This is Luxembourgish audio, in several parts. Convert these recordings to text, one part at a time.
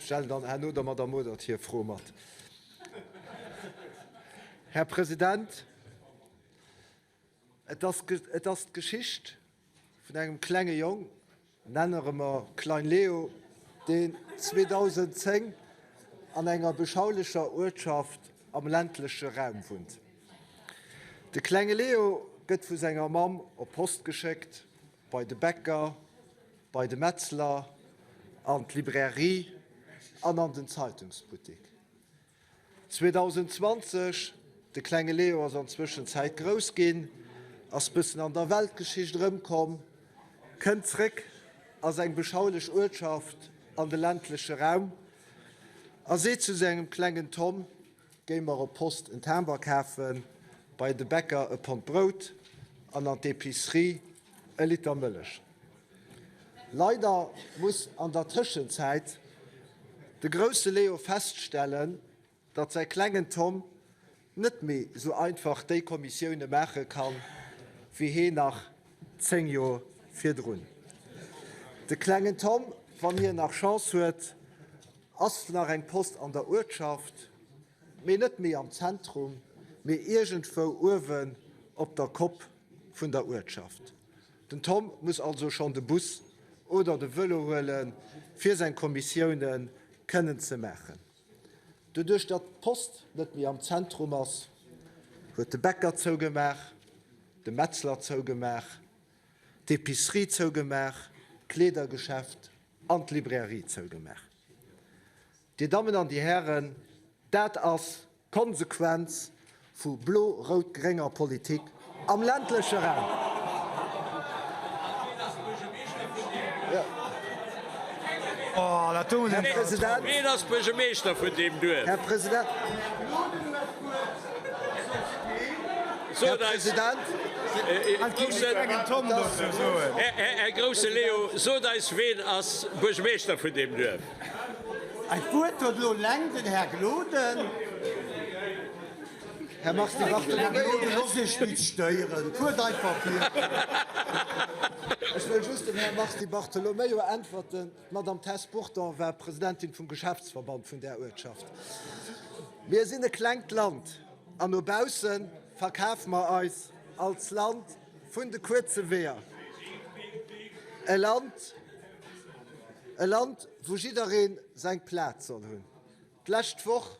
Stellen dann herno der Madame Modert hir Fro mat. Här President, et ass, et ass d'Geschicht vun engem klenge Jong, nennere mer Klein Leo, deen 2010 an enger beschaulecher Uertschaft am ländleche Raum wunnt. De klenge Leo gëtt vu senger Mamm op d'Post geschéckt, bei de Bäcker, bei de Metzler, an d'Librairie an an den Zeitungsbuttik. 2020, De klenge Leo ass an Zwëschenzäit grouss ginn, ass bëssen an der Weltgeschicht erëmkomm, kënnt zréck a seng beschaulech Uertschaft an de ländleche Raum a seet zu sengem klengen Tom, Géi mer op d'Post en Timber kafen, bei de Bäcker e Pond Brout an an d'Epicerie e Liter Mëllech. Leider muss an der Tëschenzäit de grousse Leo feststellen, datt säi klengen Tom net méi sou einfach déi Kommissioune maache kann, wéi hee nach 10 Joer virdrun. De klengen Tom, wann hien nach Chance huet, ass nach eng Post an der Uertschaft, mee net méi am Zentrum, mee iergendwou uewen op der Kopp vun der Uertschaft. Den Tom muss also schonn de Bus oder de Vëlo huelen, fir seng Kommissioune kënnen ze maachen. Doduerch datt d'Post net méi am Zentrum ass, huet de Bäcker zougemaach, de Metzler zougemaach, d'Epicerie zougemaach, d'Kleedergeschäft an d'Librairie zougemaach. Dir Dammen an Dir Hären, dat ass d'Konsequenz vu blo-rout-grénger Politik am ländleche Raum. Här President. Wien ass Buergermeeschter vun deem Duerf? Här President. Här President. Här Grousse Leo, sot eis, ween ass Buergermeeschter vun deem Duerf? D'Wuert huet elo eleng den Här Gloden. Här Mars Di Bartolomeo. Här Gloden, loosst Iech nit stéieren. Fuert einfach virun. Ech wëll just dem Här Mars Di Bartolomeo äntwerten, D'Madame Tess Burton war Presidentin vum Geschäftsverband vun där Uertschaft. Mir sinn e klengt Land an no bausse verkafe mer eis als Land vun de kuerze Weeër. E Land, E Land, wou jidderee seng Plaz soll hunn. D'lescht Woch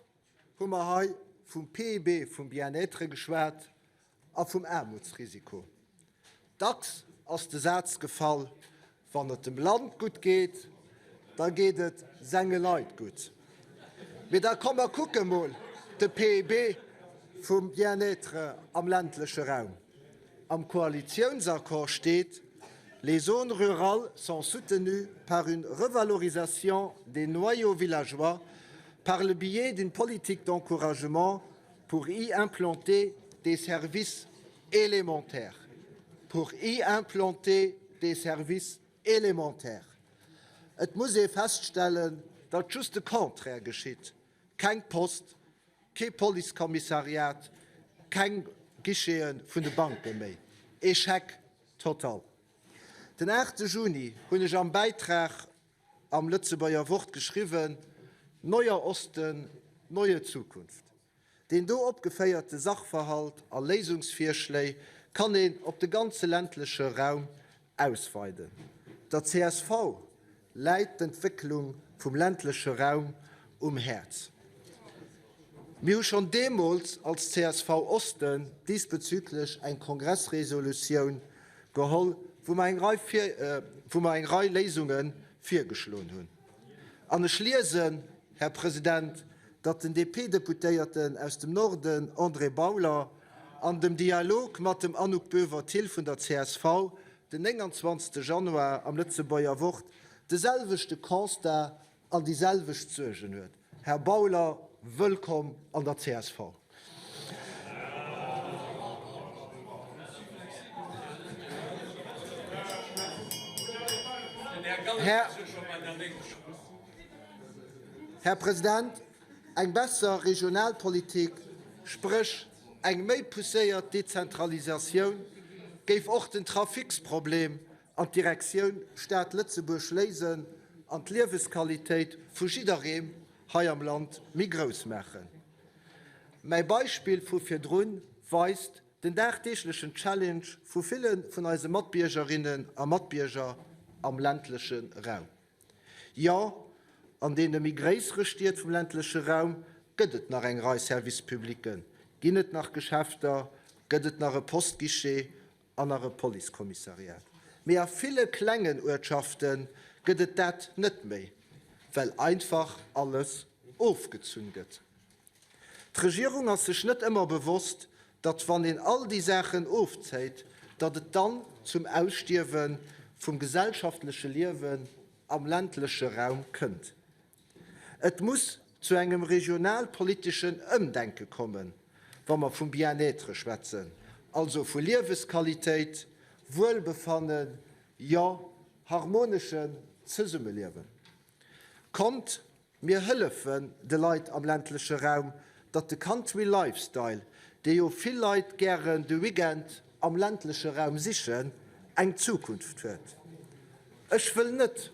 hu mer hei vum PIB vum Bien-être geschwat a vum Aarmutsrisiko. Dacks ass de Saz gefall, Wann et dem Land gutt geet, da geet et senge Leit gutt. Mee da komm mer kucke mol de PIB vum Bien-être am ländleche Raum. Am Koalitiounsaccord steet, Les zones rurales sont soutenues par une revalorisation des noyaux villageois par le biais d'une politique d'encouragement pour y implanter des services élémentaires. Pour y implanter des services élémentaires. Et muss ee feststellen, datt just de Contraire geschitt, keng Post, Kee Policekommissariat, keng Guichete vun de Banke méi. Echec total. Den 8 Juni hunn ech am Bäitrag am Lëtzebuerger Wort geschriwwen, Neuer Osten, neue Zukunft. Deen do opgeféierte Sachverhalt a Léisungsvirschléi kann een op de ganze ländleche Raum ausweiden. Der csv läit d'Entwécklung vum ländleche Raum um Häerz. Mir hu schonn deemools als csv Osten diesbezüglech eng Kongressresolutioun geholl, wou mer eng Rei, wou mer eng Rei Léisunge virgeschloen hunn. An ech liesen, Här President, datt den DP-Deputéierten aus dem Norden André Bauler an dem Dialog mat dem Anouk Boever-Thill vun der csv den 29 Januar am Lëtzebuerger Wort de selwechte Constat an déi selwecht Suergen huet. Här Bauler, wëllkomm an der csv. Här President, eng besser Regionalpolitik, spréch Eng méi pousséiert Dezentralisatioun géif och den Traficsproblem an d'Direktioun Stad Lëtzebuerg léisen. an d'Liewesqualitéit vu jiddereem hei am Land méi grouss maachen. Mäi Beispill vu virdrun weist den dagdeeglechen Challenge vu ville vun eise Matbiergerinnen a Matbierger am ländleche Raum. Jo, an deene méi gréissere Stied vum ländleche Raum gëtt et nach eng Rei Service-publicken, ginn et nach Geschäfter, gëtt et nach e Postguichet an nach e Policekommissariat. Mee a ville klengen Uertschafte gëtt et dat net méi, well einfach alles ofgezunn gëtt. D'Regierung ass sech net ëmmer bewosst, datt wann een all déi Saachen ofzéit, datt et dann zum Ausstierwe vum gesellschaftleche Liewen am ländleche Raum kënnt. Et muss zu engem regionalpoliteschen Ëmdenke kommen, wa mer vum Bien-être schwätzen, also vu Liewesqualitéit, Wuelbefannen, jo harmoneschen Zesummeliewen. Kommt, mir hëllefen de Leit am ländleche Raum, datt de Country Lifestyle, dee jo vill Leit gären de Weekend am ländleche Raum sichen, eng Zukunft huet. Ech wëll net,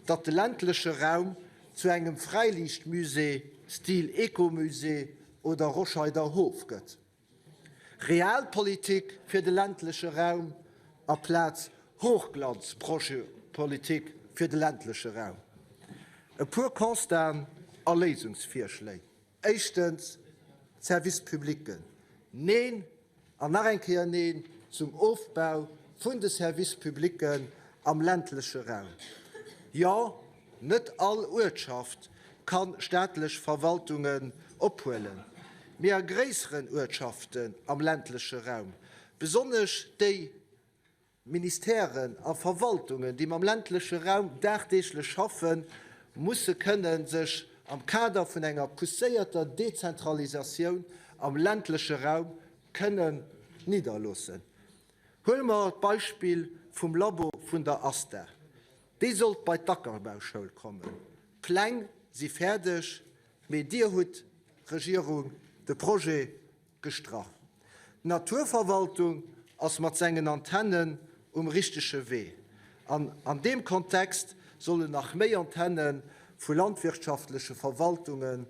datt de ländleche Raum zu engem Fräiliichtmusée Stil Ecomusée oder Roscheider Hof gëtt. Realpolitik fir de ländleche Raum aplaz Hochglanzbroschürpolitik fir de ländleche Raum. E puer Constaten a Léisungsvirschléi. Éischtens, d'Services publics. Neen an nach eng Kéier Neen zum Ofbau vun de Services publics am ländleche Raum. Jo, net all Uertschaft ka staatlech Verwaltungen ophuelen, mee a gréisseren Uertschaften am ländleche Raum, besonnesch déi, Ministèren a Verwaltungen, déi mam ländleche Raum dagdeeglech schaffen, musse kënne sech am Kader vun enger pousséierter Dezentralisatioun am ländleche Raum kënnen nidderloossen. Huele mer d'Beispill vum Labo vun der ASTA. Dee sollt bei d'Ackerbauschoul kommen. D'Pläng si fäerdeg, mee Dir hutt, Regierung, de Projet Gestrach. D'Naturverwaltung ass mat sengen Antennen um richtege Wee. An an deem Kontext sollen nach méi Antenne vu landwirtschaftleche Verwaltungen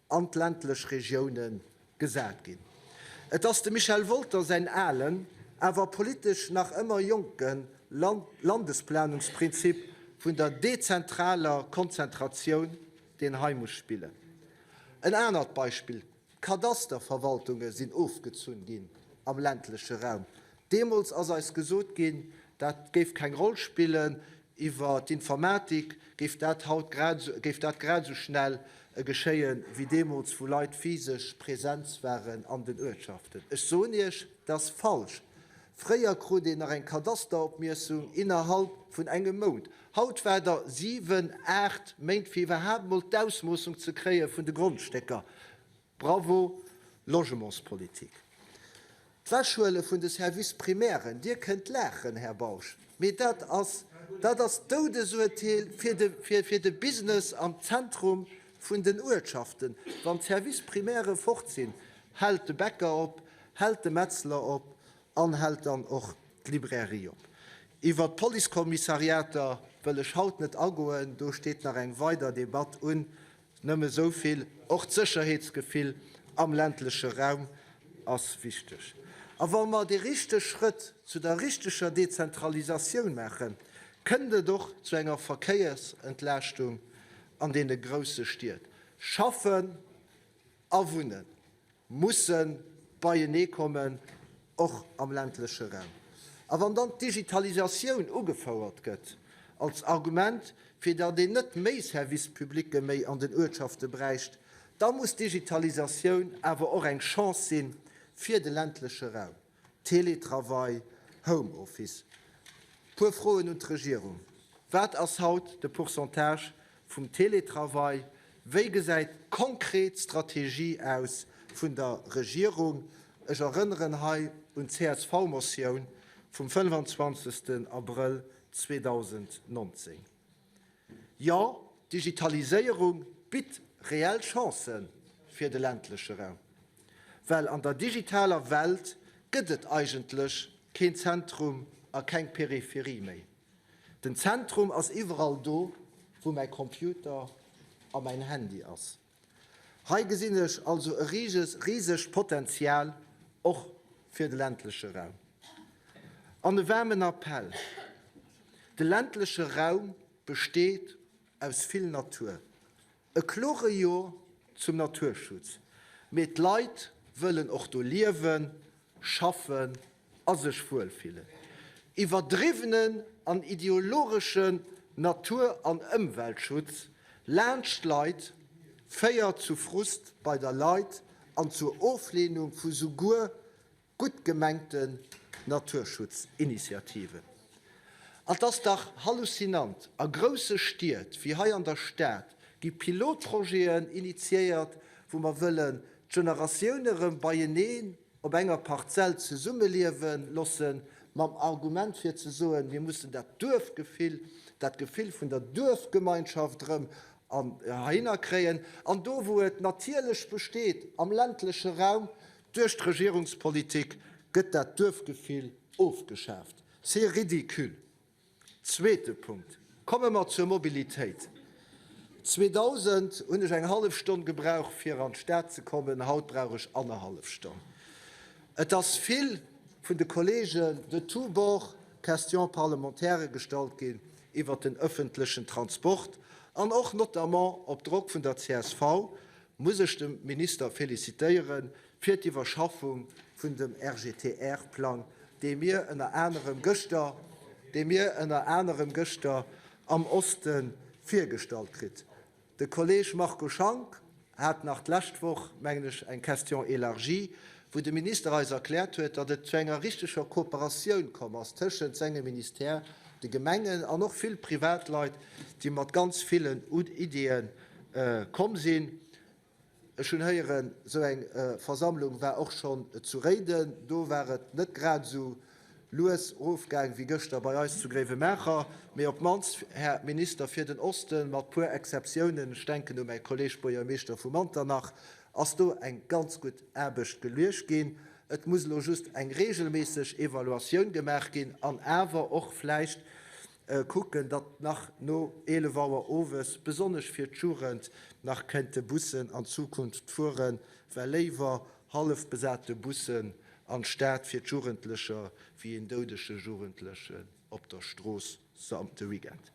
an d'ländlech Regioune gesat ginn. Et ass dem Michel Wolter säin alen, awer politesch nach ëmmer jonke Landesplanungsprinzip vun der dezentraler Konzentratioun, deen hei muss spillen. En anert Beispill, D'Kadasterverwaltunge sinn ofgezunn ginn am ländleche Raum. Deemools ass eis gesot ginn, dat géif keng Roll spillen, iwwer d'Informatik géif dat haut grad esou, géif dat grad esou schnell geschéie wéi deemools, wou Leit physesch Präsenz waren an den Uertschaften. Ech soen Iech, dat ass falsch. Fréier krut een nach eng Kadasteropmiessung innerhalb vun engem Mount. Haut waart Der 7, 8 Méint fir iwwerhaapt mol d'Ausmoossung ze kréie vun de Grondstécker. Bravo Logementspolitik! D'Wechhuele vun de Services primairen, Dir kënnt laachen, Här Bausch, mee dat ass, dat ass d'Doudesurteel fir de, fir de Business am Zentrum vun den Uertschaften. Wann d'Services primairë fort sinn, hält de Bäcker op, hält de Metzler op an hält dann och d'Librairie op. Iwwert d'Policekommissariater wëll ech haut net agoen, do steet nach eng weider Debatt un. Nëmme esou vill, Och d'Sécherheetsgefill am ländleche Raum ass wichteg. A wa mer dee richteg Schrëtt zu der richteger Dezentralisatioun maachen, kënnt et och zu enger Verkéiersentlaaschtung an deene grousse Stied. Schaffen a Wunnen musse beienee kommen, och am ländleche Raum. A wann dann d'Digitalisatioun ugefouert gëtt als Argument, fir datt een net méi Service-publicë méi an den Uertschafte bräicht, da muss d'Digitalisatioun awer och eng Chance si fir de ländleche Raum. Teletravail, Homeoffice. Puer Froen un d'Regierung, Wat ass haut de Pourcentage vum Teletravail? Wéi gesäit d'konkret Strategie aus vun der Regierung? Ech erënneren hei un d'CSV-Motioun vum 25. Abrëll 2019. Jo, d'Digitaliséierung bitt reell Chancë fir de ländleche Raum, well an der digitaler Welt gëtt et eigentlech keen Zentrum a keng Peripherie méi. Den Zentrum ass iwwerall do, wou. wou mäi Computer a mäin Handy ass. Hei gesinn ech also e risegt Potenzial och fir de ländleche Raum. An e waarmen Appell, De ländleche Raum besteet aus vill Natur. E klore Jo zum Naturschutz, mee d'Leit wëllen och do liewen, schaffen a sech wuelfillen. Iwwerdriwwenen an ideologeschen Natur an Ëmweltschutz laanscht d'Leit féiert zu Frust bei der Leit an zur Ofleenung vu souguer gutt gemengten Naturschutzinitiativen. An 't ass dach halluzinant, a grousse Stied wéi hei an der Stad gi Pilotprojeten initiéiert, wou mer wëllen d'Generatioune rëm beieneen op enger Parzell zesummeliewe loossen, mam Argument fir ze soen, mir mussen dat Duerfgefill, dat Gefill vun der Duerfgemeinschaft erëm heihinner kréien. An do wou et natierlech besteet, am ländleche Raum, Duerch d'Regierungspolitik gëtt dat Duerfgefill ofgeschaaft. C'est ridicule! Zweete Punkt, Komme mer zur Mobilitéit. 2000 hunn ech eng hallef Stonn gebraucht, fir an d'Stad ze kommen, haut brauch ech annerhallef Stonn. Et ass vill vun de Kollegen de tous bords Questions parlementaires gestallt ginn iwwert den öffentlechen Transport an och notamment op Drock vun der csv muss ech dem Minister félicitéiere fir d'Iwwerschaffung vun dem RGTR-Plang, dee mir ënner anerem gëschter, dee mir ënner anerem gëschter am Oste virgestallt kritt. De Kolleg Marco Schank hat nach d'lescht Woch, mengen ech, eng Question élargie, wou de Minister eis erkläert huet, datt et zu enger richteger Kooperatioun komm ass tëschent sengem Ministère, de Gemengen an och vill Privatleit, déi mat ganz villen Iddien Komm sinn. Ech hunn héieren, esou eng Versammlung war och schonn zu Réiden. Do war et net grad esou lues erofgaang wéi gëschter bei eis zu Gréiwemaacher. Mee op d'mannst, Här Minister, fir den Osten, mat puer Exceptiounen, ech denken u mäi Kolleeg Buergermeeschter vu Manternach, ass do eng ganz gutt Aarbecht geluecht ginn. Et muss elo just eng regelméisseg Evaluatioun gemaach ginn an awer och vläicht Kucken, datt nach no 11 Auer owes, besonnesch fir d'Jugend, nach kéinte Bussen an Zukunft fueren, well léiwer hallef besate Bussen an d'Stad fir d'Jugendlecher wéi een doudege Jugendlechen op der Strooss de Weekend.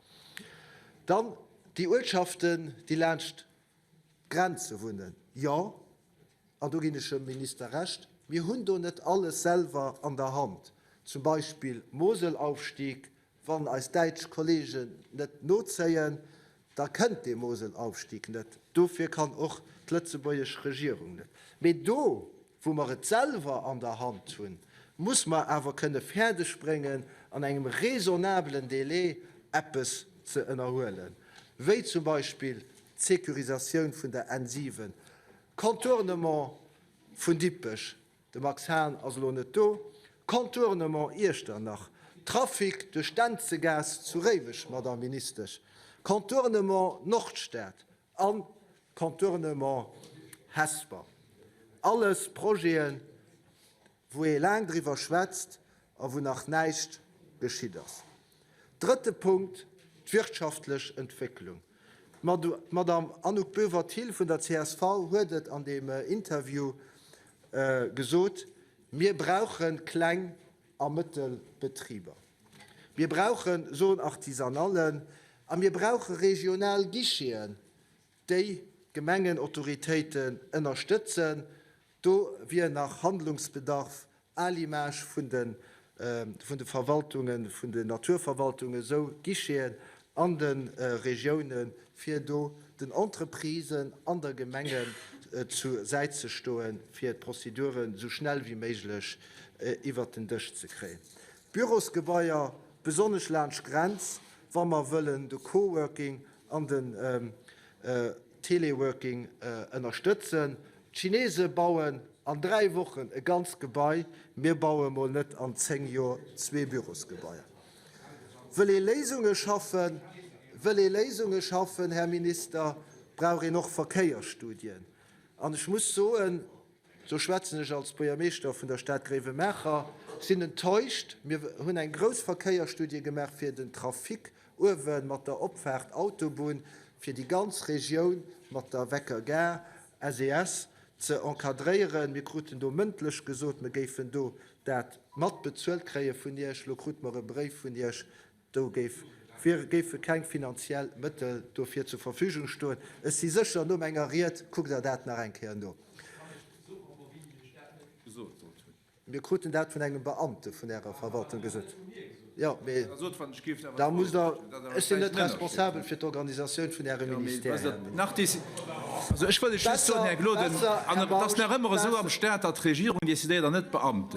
Dann déi Uertschaften, déi laanscht d'Grenze wunnen, jo, an do ginn ech dem Minister Recht, mir hunn do net alles selwer an der Hand, zum Beispill Moselaufstieg, wann eis däitsch Kollegen net nozéien, da kënnt dee Moselaufstieg net. Dofir kann och d'lëtzebuergesch Regierung net. Mee do, wou mer et selwer an der Hand hunn, muss mer awer kënne fäerdegbréngen, an engem raisonnablen Délai eppes ze ënnerhuelen, wéi zum Beispill d'Sécurisatioun vun der N7, Contournement vun Dippech, de Max Hahn ass elo net do, Contournement Iechternach, Trafic duerch d'Enzegaass zu Réimech, Madamm Ministesch, Contournement Nordstad an Contournement Hesper. Alles Projeten, wou ee laang driwwer schwätzt a wou nach näischt geschitt ass. Drëtte Punkt, d'wirtschaftlech Entwécklung. D'Madamm Anouk Boever-Thill vun der csv huet et an deem Interview gesot, Mir brauche kleng a mëttel Betriber. Mir brauche Zone artisanallen a mir brauche regional Guicheten, déi d'Gemengenautoritéiten ënnerstëtzen. Do wier nach Handlungsbedarf à l'image vun de vun de Verwaltungen, vun den Naturverwaltungen, esou Guicheten an de Regiounen, fir do den Entreprisen an der Gemengen zur Säit ze stoen, fir d'Prozeduren esou schnell wéi méiglech iwwert den Dësch ze kréien. D'Bürosgebaier, besonnesch laanscht d'Grenz, wa mer wëllen de Coworking an den Teleworking ënnerstëtzen. D'Chinese bauen an 3 Wochen e ganzt Gebai, mir baue mol net an 10 Joer zwee Bürosgebaier. Wëll ee Léisunge schaffen, wëll ee Léisunge schaffen, Här Minister, brauch een och Verkéiersstudien. An ech muss soen, do schwätzen ech als Buergermeeschter vun der Stad Gréiwemaacher, sinn enttäuscht. Mir hunn eng grouss Verkéiersstudie gemaach fir den Trafic. Uewe mat der Opfaart Autobunn, fir déi ganz Regioun mat der Wecker Gare, SES, ze encadréieren. Mir kruten do mëndlech gesot, mir géifen do dat mat bezuelt kréie vun Iech. Elo krute mer e Bréif vun Iech, do géif, géife keng finanziell Mëttel dofir zur Verfügung stoen. Ech si sécher, no menger Ried kuckt Der dat nach eng Kéier no. Mir kruten dat vun engem Beamte vun Ärer Verwaltung gesot. Jo, mee da musst Der, ech sinn net responsabel fir d'Organisatioun vun Ärem Ministère, Här Minister.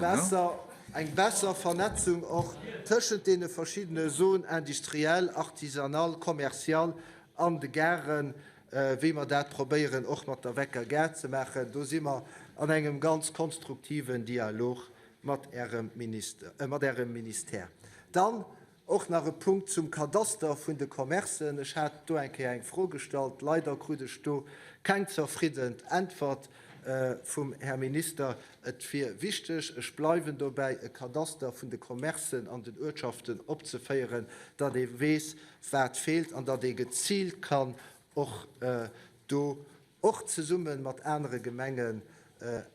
Besser, eng besser Vernetzung och tëschent deene verschiddene Zones industrielles, artisanales, commerciales an de Garen, wéi mer dat probéieren och mat der Wecker Gare ze maachen. Do si mer an engem ganz konstruktiven Dialog mat Ärem Minister, mat Ärem Ministère. Dann och nach e Punkt zum Kadaster vun de Commercen. Ech hat do eng Kéier eng Fro gestallt. Leider krut ech do keng zerfriddend Äntwert vum Här Minister. Et wier wichteg, ech bleiwen dobäi, e Kadaster vun de Commercen an den Uertschaften opzeféieren, datt ee weess, wat feelt an datt ee geziilt kann och do, och zesumme mat anere Gemengen,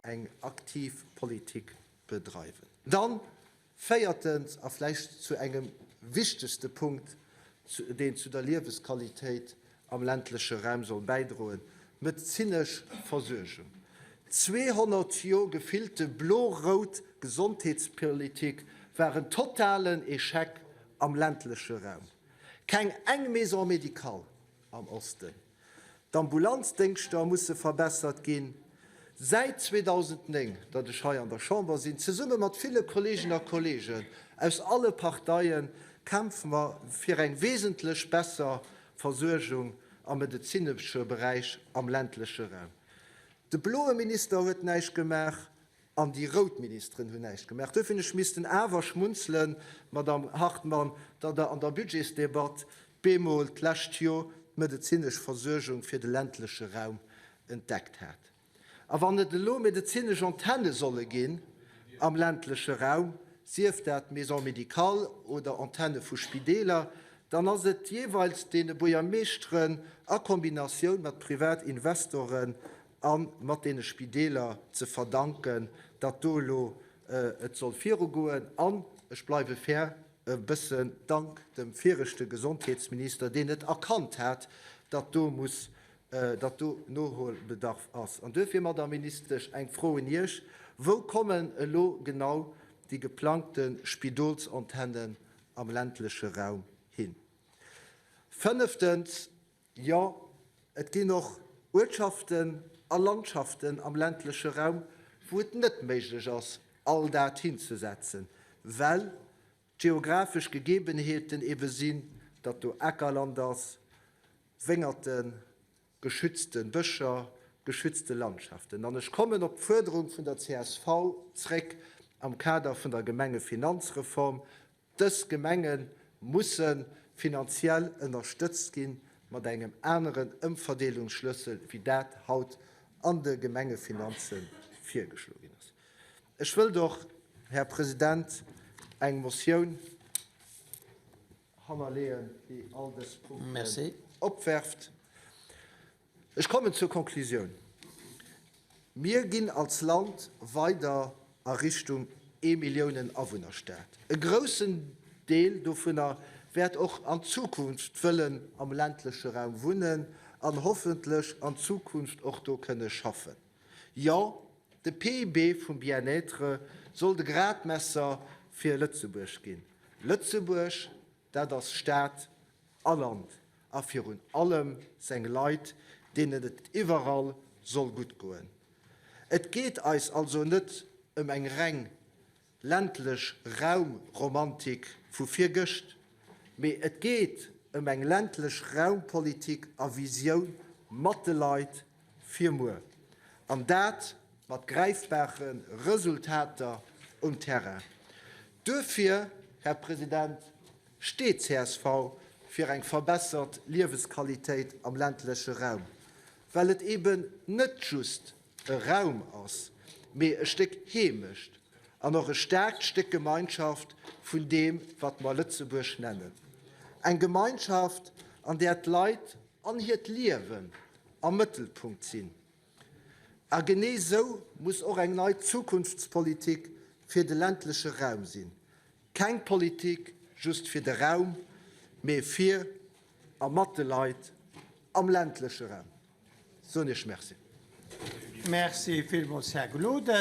eng aktiv Politik bedreiwen. Dann, véiertens a vläicht zu engem wichtegste Punkt, deen zu der Liewesqualitéit am ländleche Raum soll bäidroen, d'medezinesch Versuergung. 200 Joer gefillte blo-rout Gesondheetspolitik war en totalen Echec am ländleche Raum. Keng eng Maison médicale am Osten. D'Ambulanzdéngschter musse verbessert ginn. Säit 2009, datt ech hei an der Chamber sinn, zesumme mat ville Kolleegen a Kolleegen aus alle Parteien, kämpfe mer fir eng wesentlech besser Versuergung am medezinesche Beräich am ländleche Raum. De bloe Minister huet näischt gemaach an déi rout Ministeren hunn näischt gemaach. Duerfir hunn ech missten awer schmunzelen, Madamm Hartmann, datt Der an der Budgetsdebatt bemol d'lescht Jor d'medezinesch Versuergung fir de ländleche Raum entdeckt hat. A wann et elo medezinesch Antenne solle ginn am ländleche Raum, sief dat Maisons médicales oder Antenne vu Spideeler, dann ass et jeeweils deene Buergermeeschteren a Kombinatioun mat Privatinvestoren a mat deene Spideeler ze verdanken, datt do elo et soll virugoen. An ech bleiwe fair, e bëssen dank dem viregte Gesondheetsminister, deen et erkannt hat, datt do muss, datt do Noholbedarf ass. An duerfir, Madame Ministesch, eng Fro un Iech, Wou kommen elo genau déi geplangte Spidolsantennen am ländleche Raum hin? Fënneftens, Jo, et ginn och Uertschaften a Landschaften am ländleche Raum, wou et net méiglech ass, all dat hinzesetzen, well d'geographesch Gegebenheeten ebe sinn, datt do Akerland ass, Wéngerten, geschützte Bëscher, geschützte Landschaften. An ech kommen op d'Fuerderung vun der csv zréck am Kader vun der Gemengefinanzreform, Dës Gemenge musse finanziell ënnerstëtzt gi mat engem aneren Ëmverdeelungsschlëssel, wéi dat haut an de Gemengefinanze virgeschloe ginn ass. Ech wëllt och, Här President, eng Motioun hannerleeën, déi all dës Punkten opwerft. Ech kommen zur Konklusioun. Mir ginn als Land weider a Richtung Ee-Milliounen-Awunner-Stad. E groussen Deel dovunner wäert och an Zukunft wëllen am ländleche Raum wunnen an hoffentlech an Zukunft och do kënne schaffen. Jo, de PIB vum Bien-être soll de Gradmesser fir Lëtzebuerg ginn. Lëtzebuerg, dat ass Stad a Land a virun allem seng Leit, deenen et iwwerall soll gutt goen. Et geet eis also net ëm eng reng ländlech Raumromantik vu virgëscht, mee et geet ëm eng ländlech Raumpolitik a Visioun mat de Leit fir muer, an dat mat gräifbare Resultater um Terrain. Duerfir, Här President, steet csv fir eng verbessert Liewesqualitéit am ländleche Raum, well et eben net just e Raum ass, mee e Stéck Heemecht an och e staarkt Stéck Gemeinschaft vun deem, wat mer Lëtzebuerg nennen. Eng Gemeinschaft, an där d'Leit an hiert Liewen am Mëttelpunkt sinn. A genee sou muss och eng nei Zukunftspolitik fir de ländleche Raum sinn. Keng Politik just fir de Raum, mee fir a mat de Leit am ländleche Raum. Soen Iech Merci. Merci villmools, Här Gloden.